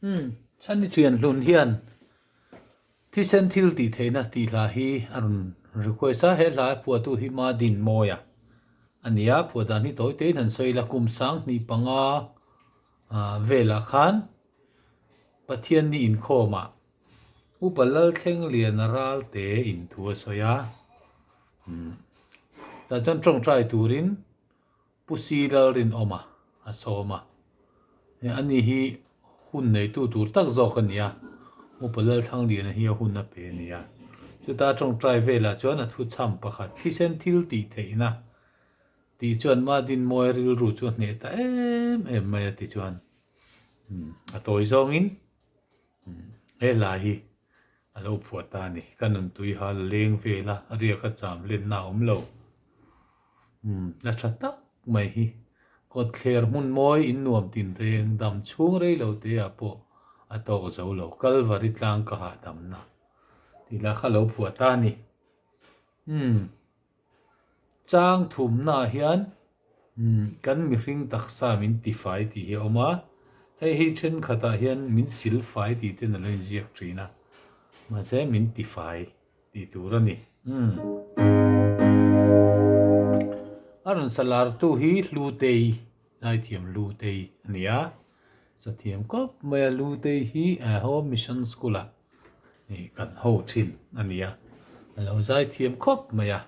Umm, Chhani Thian Hlun hian thisen thil tih theihna tih hla hi a rawn request a, he hla phuahtu hi Ma Din Mawia a ni a, phuah dan hi tawi tein han sawi ila, kum 2005 velah khan Pathianni inkhawmah Upa Lalthlengliana Ralte in thu a sawi a, umm, tah chuan tawngtai turin Pu Si Lalrinawma a sawm a, ani hi hun neitu tur tak zawk a ni a, Upa Lalthlangliana hi a hun a pe a ni a. Chuta tawngtai velah chuan a thuchham pakhat thisen thil tih theihna tih chuan Madinmawia rilru chu a hneh ta em em mai a tichuan a tawi zawngin He hla hi a lo phuah ta a ni. Ka nun tui ha la leng vel a, a riak a cham lenna a awm lo. Umm, hla tha tak mai hi. Kawtthler hmun mawi in nuam tin reng, dam chhung rei lo te ah pawh a tawk zo lo. Kalvari tlang ka hahdamna tih hla kha a lo phuah ta a ni. Umm. Chang thumnaah hian kan mihring taksa min tifai tih hi a awm a, hei hi thenkhatah hian min silfai tih ten a lo inziak thin a, mahse min tifai tih tur a ni. A rawn salartu hi Hlutei, zaithiam Hlutei a ni a, sathiam kawp mai a Hlutei hi Home Mission School-ah Ih kan ho thin a nia, a lo zai thiam khawp mai a,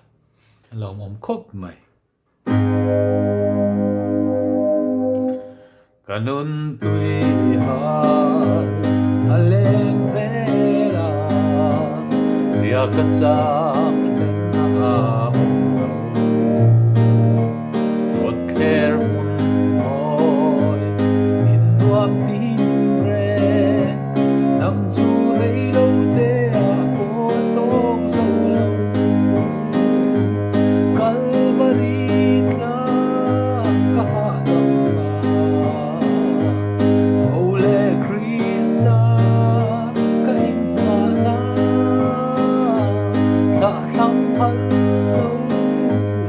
a lawmawm khawp mai. Ka nun tui hal a leng vel a, ria ka cham hlen a awm lo. Kawtthler hmun mawi in nuam tin reng. Dam chu rei lo te ah pawh a tawk zo lo. Kalvari tlang ka hahdam a, tho leh Krista ka inhmahna, thlah thlang phal lo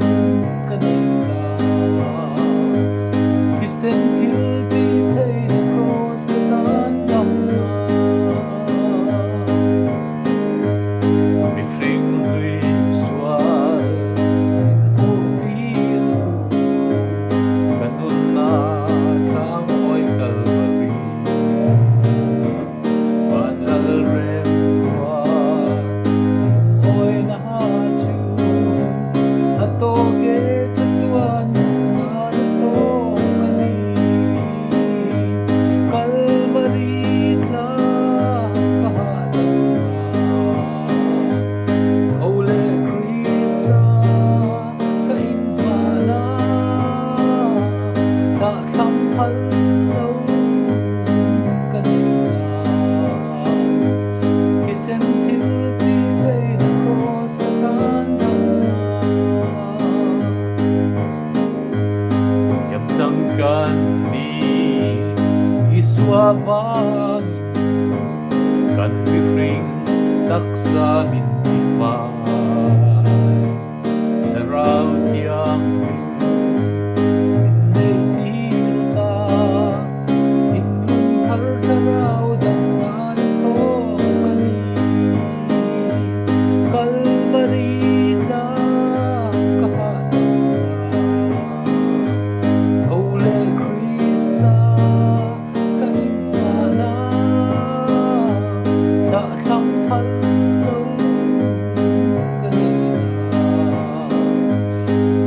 in ka nei ta. Thisen thil tih theihna kraws ka tan damna. Mihring hlui sual min hmuh tir thu ka nunna tlang awi Kalvari. Van lal rem ruat lungawina chu a tawk e chatuan nunna na tawk a ni. Kalvari tlang ka hahdam a, tho leh Krista ka inhman a, thlah thlang phal lo ka nei a, thisen thil tih theihna kraws ka tan dam a. Thiam chang kan ni Isua vangin kan mihring taksa min tifai. Thlarau Thianghlim min neih tir kha thinlung thar thlarau dang nan a tawk a ni. Kalvari tlang ka hahdam a, tho leh Krista ka inhman a, thlah thlang phal lo ka nei a,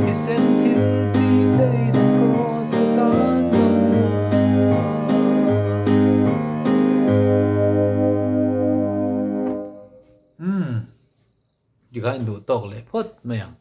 thisen thil tih theihna kraws ka tan dam a. Umm, tikhan induh tawk leh phawt mai ang.